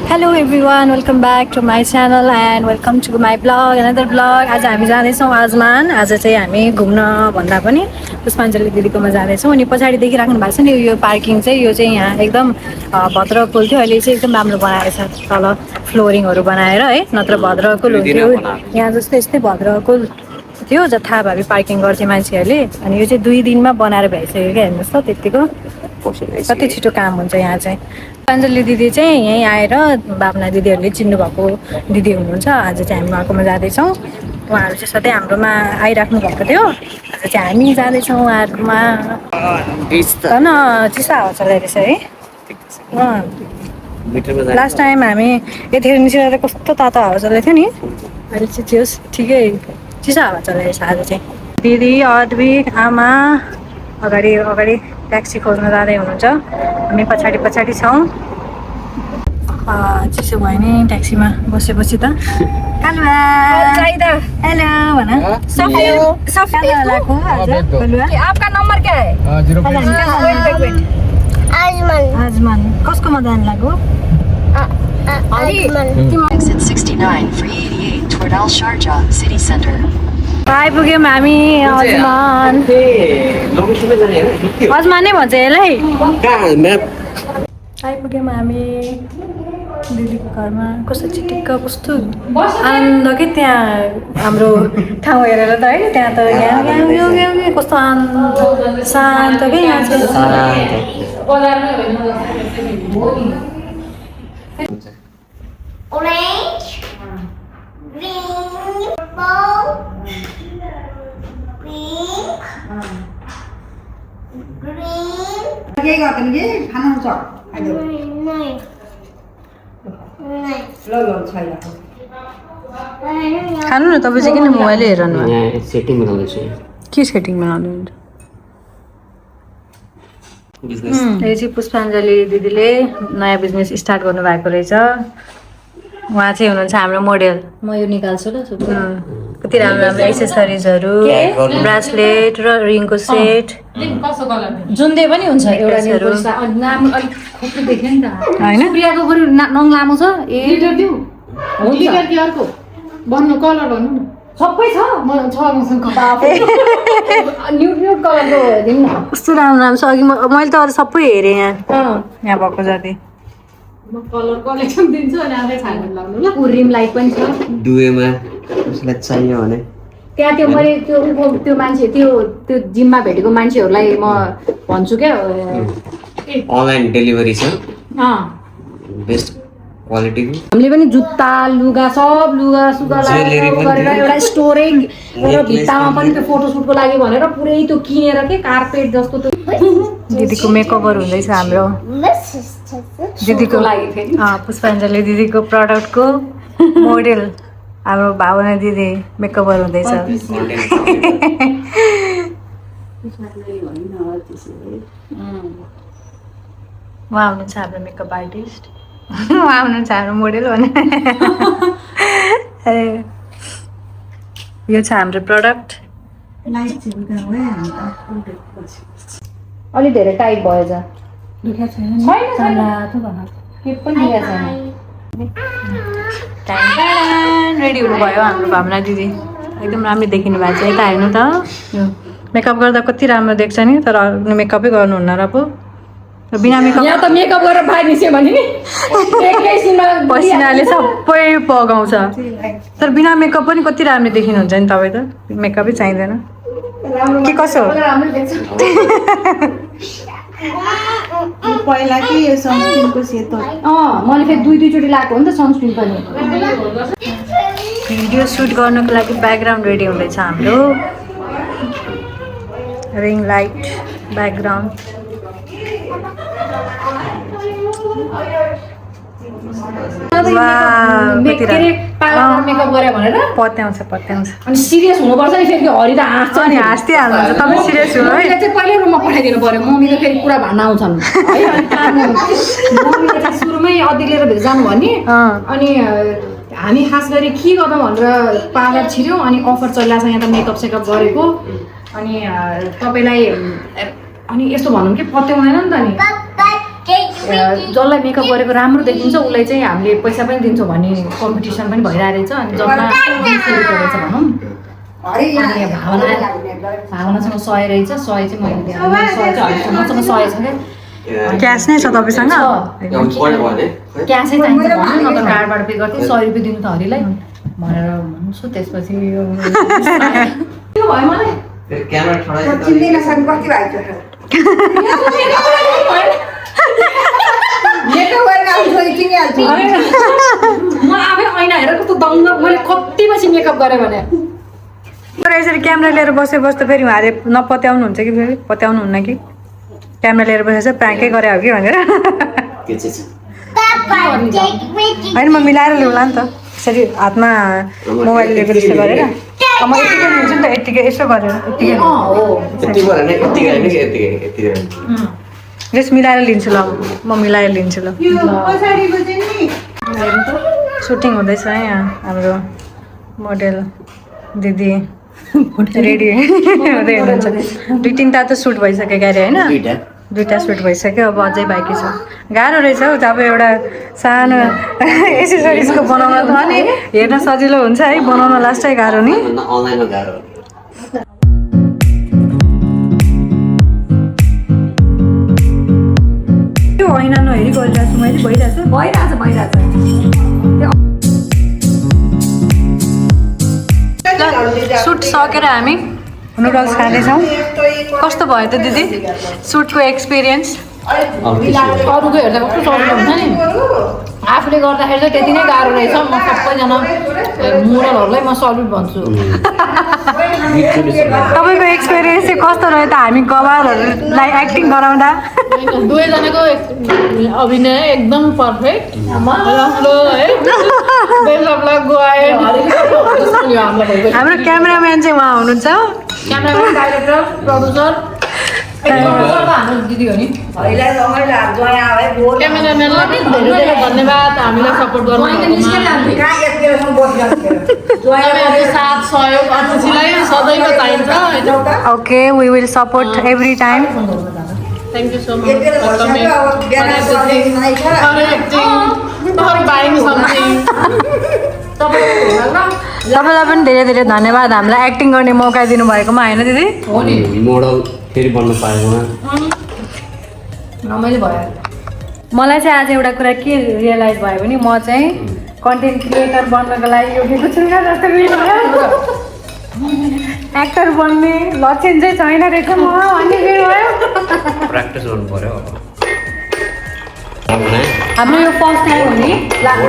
Hello everyone, welcome back to my channel and welcome to my vlog, another vlog. आज हामी जाँदैछौँ आजमान. आज चाहिँ हामी घुम्न भन्दा पनि पुष्पाञ्जली दिदीकोमा जाँदैछौँ. अनि पछाडि देखिराख्नु भएको छ नि यो पार्किङ चाहिँ यो चाहिँ यहाँ एकदम भद्रकुल थियो. अहिले चाहिँ एकदम राम्रो बनाएको छ. तल फ्लोरिङहरू बनाएर है, नत्र भद्रकुल हुन्थ्यो. यहाँ जस्तो यस्तै भद्रकुल थियो जथा भावी पार्किङ गर्थ्यो मान्छेहरूले. अनि यो चाहिँ 2 दिनमा बनाएर भइसक्यो क्या. हेर्नुहोस् त त्यतिको कति छिटो काम हुन्छ यहाँ चाहिँ. पुष्पाञ्जली दिदी चाहिँ यहीँ आएर भावना दिदीहरूले चिन्नुभएको दिदी हुनुहुन्छ. आज चाहिँ हामी उहाँकोमा जाँदैछौँ. उहाँहरू चाहिँ सधैँ हाम्रोमा आइराख्नु भएको थियो. आज चाहिँ हामी जाँदैछौँ उहाँहरूमा. झन् चिसो हावा चलाइरहेछ है. लास्ट टाइम हामी यतिखेर निस्केर कस्तो तातो हावा चलाएको थियो नि. अहिले चाहिँ थियो ठिकै चिसो हावा चलाइरहेछ आज चाहिँ. दिदी अद्विक आमा अगाडि अगाडि ट्याक्सी खोज्न जाँदै हुनुहुन्छ. हामी पछाडि पछाडि छौँ. चिसो भयो नि ट्याक्सीमा बसेपछि त. कालुवा हेलो भन. आपका नंबर क्या है? आजमान कसकोमा जानु लाग्यो? Exit 69 for 88 toward Al Sharjah City Center. आइपुग्यौँ हामी आजमान. आजमान नै भन्छ यसलाई. आइपुग्यौँ हामी दिदीको घरमा. कस्तो चिटिक्क कस्तो आनन्द के त्यहाँ हाम्रो ठाउँ हेरेर त है. त्यहाँ त यहाँ कस्तो आनन्द शान्त क्या यहाँ चाहिँ. Orange, green, purple, pink, green. के गर्दैन के खाना हुन्छ नहीं छैन खानु न. तपाईँ चाहिँ किन मोबाइलै हेर्नु? सेटिङ बनाउँदैछु. के सेटिङ बनाउनु हुन्छ? यो चाहिँ पुष्पाञ्जली दिदीले नयाँ बिजनेस स्टार्ट गर्नुभएको रहेछ. उहाँ चाहिँ हुनुहुन्छ हाम्रो मोडेल. म यो निकाल्छु ल. कति राम्रो राम्रो एक्सेसरिजहरू, ब्रासलेट र रिङको सेट. जुन दे पनि हुन्छ एउटा नाम अलिक खोप्रो देख्यो नि त होइन. प्रियाको बरु नङ लामो छ. लिटर दिउ लिटर कि अर्को भन्नु कलर भन्नु न. सबै छ मसँग न्युड न्युड कलरको दिउँ न. कस्तो राम्रो राम्रो छ. अघि मैले त अरू सबै हेरेँ यहाँ भएको जति. म कलर कलेक्सन दिन्छु अनि आफै छानेर लाउनु ल. रिम लाइट पनि छ दुवैमा कसैलाई चाहियो भने त्यहाँ. त्यो मैले त्यो मान्छे त्यो जिममा भेटेको मान्छेहरूलाई म भन्छु क्या. अनलाइन डेलिभरी छ बेस्ट क्वालिटीको. हामीले पनि जुत्ता लुगा सब लुगा सुगा गरेर एउटा स्टोरै र भित्तामा पनि त्यो फोटोसुटको लागि भनेर पुरै त्यो किनेर के कार्पेट जस्तो त्यो दिदीको मेकअपहरू हुँदैछ हाम्रो. दिदीको लागि पुष्पाञ्जली दिदीको प्रडक्टको मोडेल हाम्रो भावना दिदी मेकअपहरू हुँदैछ. उहाँ हुनुहुन्छ हाम्रो मेकअप आर्टिस्ट. उहाँ हुनुहुन्छ हाम्रो मोडेल भने. यो छ हाम्रो प्रडक्ट. अलि धेरै टाइट भएछ. रेडी हुनुभयो हाम्रो भावना दिदी. एकदम राम्रो देखिनु भएको छ. यता हेर्नु त. मेकअप गर्दा कति राम्रो देख्छ नि. तर मेकअपै गर्नुहुन्न र पो. बिना मेकअप यहाँ त मेकअप गरेर बाहिर निस्क्यो भने नि पसिनाले सबै पगाउँछ. तर बिना मेकअप पनि कति राम्रो देखिनुहुन्छ नि तपाईँ त. मेकअपै चाहिँदैन के कसो हो? पहिला कि यो सनस्क्रिनको सेतो मैले फेरि 2-2 चोटि लगाएको हो नि त सनस्क्रिन पनि. भिडियो सुट गर्नको लागि ब्याकग्राउन्ड रेडी हुँदैछ हाम्रो. Ring light background. मेकअप गरे भनेर पत्याउँछ पत्याउँछ. अनि सिरियस हुनुपर्छ नि. फेरि हरि त हाँस्छ अनि हाँस्दै हाल्नुहुन्छ. तपाईँ सिरियस हुनु है. चाहिँ पहिल्यै रुममा पठाइदिनु पर्यो. मम्मी त फेरि कुरा भन्न आउँछन् है. अनि मम्मीले चाहिँ सुरुमै अदि लिएर भेट जानु भने अनि हामी खास गरी के गर्नु भनेर पार्लर छिर्यौँ. अनि अफर चलिरहेको छ यहाँ त मेकअप सेकअप गरेको. अनि तपाईँलाई अनि यस्तो भनौँ कि पत्याउँदैन नि त नि. जसलाई मेकअप गरेको राम्रो देखिन्छ उसलाई चाहिँ हामीले पैसा पनि दिन्छौँ भन्ने कम्पिटिसन पनि भइरहेको रहेछ अनि जसमा रहेछ भनौँ अनि भावनासँग 100 रहेछ 100 चाहिँ मैले दिएँ 100 चाहिँ मसँग 100 छ क्या क्यास नै छ तपाईँसँग क्यासै चाहिन्छ भन्नु न त कार्डबाट पे गर्थेँ 100 रुपियाँ दिनु त हरिलाई भनेर भन्छु त्यसपछि यो भयो मलाई म आफै ऐना हेरेर कस्तो दङ्ग मैले कति पछि मेकअप गरेँ भने यसरी क्यामेरा लिएर बसे बस्दा फेरि उहाँले नपत्याउनुहुन्छ कि फेरि पत्याउनुहुन्न कि क्यामेरा लिएर बसेर प्र्याङ्कै गरे हो कि भनेर होइन म मिलाएर ल्याउँला नि त यसरी हातमा मोबाइल लिएको जस्तो गरेर म यतिकै लिन्छु नि त यतिकै यसो गरेर जस मिलाएर लिन्छु ल म मिलाएर लिन्छु ल सुटिङ हुँदैछ है यहाँ हाम्रो मोडेल दिदी रेडी हुँदै हुनुहुन्छ 2-3टा त सुट भइसक्यो क्यारे होइन 2टा सुट भइसक्यो अब अझै बाँकी छ गाह्रो रहेछ हौ अब एउटा सानो एसेसरिजको बनाउन त अनि हेर्न सजिलो हुन्छ है बनाउन लास्टै गाह्रो नि अनलाइनमा गाह्रो त्यो ऐना नहेरी गरिरहेको छु मैले भइरहेछ सुट सकेर हामी नुडल्स खाँदैछौँ कस्तो भयो त दिदी सुटको एक्सपिरियन्स अरूको हेर्दा कस्तो सजिलो हुन्छ नि आफूले गर्दाखेरि चाहिँ त्यति नै गाह्रो रहेछ म सबैजना मोडलहरूलाई म सल्युट भन्छु तपाईँको एक्सपिरियन्स चाहिँ कस्तो रह्यो त हामी गवारहरूलाई एक्टिङ गराउँदा दुवैजनाको अभिनय एकदम पर्फेक्ट राम्रो है हाम्रो क्यामेराम्यान चाहिँ उहाँ हुनुहुन्छ क्यामेराम्यान डाइरेक्टर प्रड्युसर हाम्रो दिदी हो नि क्यामेराम्यानलाई पनि धेरै धेरै धन्यवाद हामीलाई सपोर्ट गर्नु साथ सहयोग अतिथिलाई सधैँको चाहिन्छ okay we will support every time Thank you so much for coming, for everything, for acting, for buying something. तपाईँलाई पनि धेरै धेरै धन्यवाद हामीलाई एक्टिङ गर्ने मौका दिनुभएकोमा होइन दिदी मोडल फेरि बन्न पाएकोमा रमाइलो भयो मलाई चाहिँ आज एउटा कुरा के रियलाइज भयो भने म चाहिँ कन्टेन्ट क्रिएटर बन्नको लागि योगेको छुइनँ जस्तो फिल भयो एक्टर बन्ने लक्षण चाहिँ छैन रहेछ म भन्ने फिल भयो प्र्याक्टिस गर्नु पर्यो हाम्रो यो फर्स्ट टाइम हो नि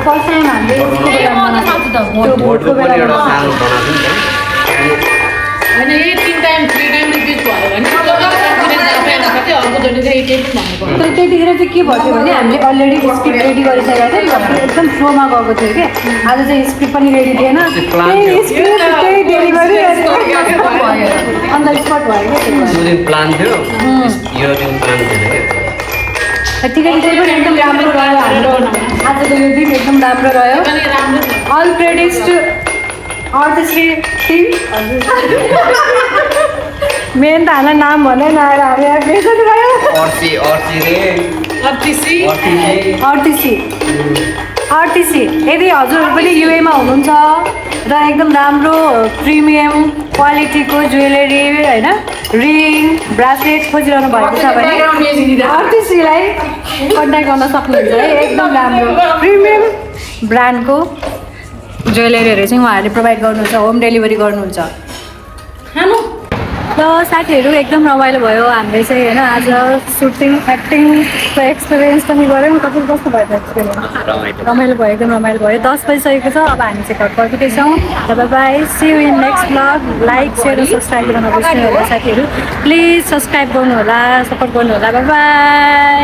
फर्स्ट टाइम हामीले होइन यही 3 टाइम 3 टाइम रिपिट भयो भने त्यतिखेर चाहिँ के भयो भने हामीले अलरेडी स्क्रिप्ट रेडी गरिसकेको थियौँ एकदम फ्लोमा गएको थियो कि आज चाहिँ स्क्रिप्ट पनि रेडी थिएन त्यही डेलिभरी अन द स्पट भयो क्या प्लान थियो यो दिन प्लान थिएन ठिकै पनि एकदम राम्रो रह्यो हाम्रो आजको यो दिन एकदम राम्रो रह्यो all credits to Artishree team main त हामीलाई नाम भन्दै नआएर हामी यहाँ बेसरी रह्यो अर्तिसी यदि हजुरहरू पनि युएमा हुनुहुन्छ र एकदम राम्रो प्रिमियम क्वालिटीको ज्वेलरी होइन रिङ ब्रासलेट खोजिरहनु भएको छ भने अर्तिसीलाई कन्ट्याक्ट गर्न सक्नुहुन्छ है एकदम राम्रो प्रिमियम ब्रान्डको ज्वेलरीहरू चाहिँ उहाँहरूले प्रोभाइड गर्नुहुन्छ होम डेलिभरी गर्नुहुन्छ र साथीहरू एकदम रमाइलो भयो हामीले चाहिँ होइन आज सुटिङ एक्टिङको एक्सपिरियन्स पनि गऱ्यौँ कति कस्तो भयो त एक्सपिरियन्स रमाइलो भयो एकदम रमाइलो भयो 10 बजिसकेको छ अब हामी चाहिँ घर फर्किँदैछौँ र bye see you in next blog like share र सब्सक्राइब गर्न नबिर्सिनु होला साथीहरू प्लिज सब्सक्राइब गर्नुहोला सपोर्ट गर्नुहोला बाई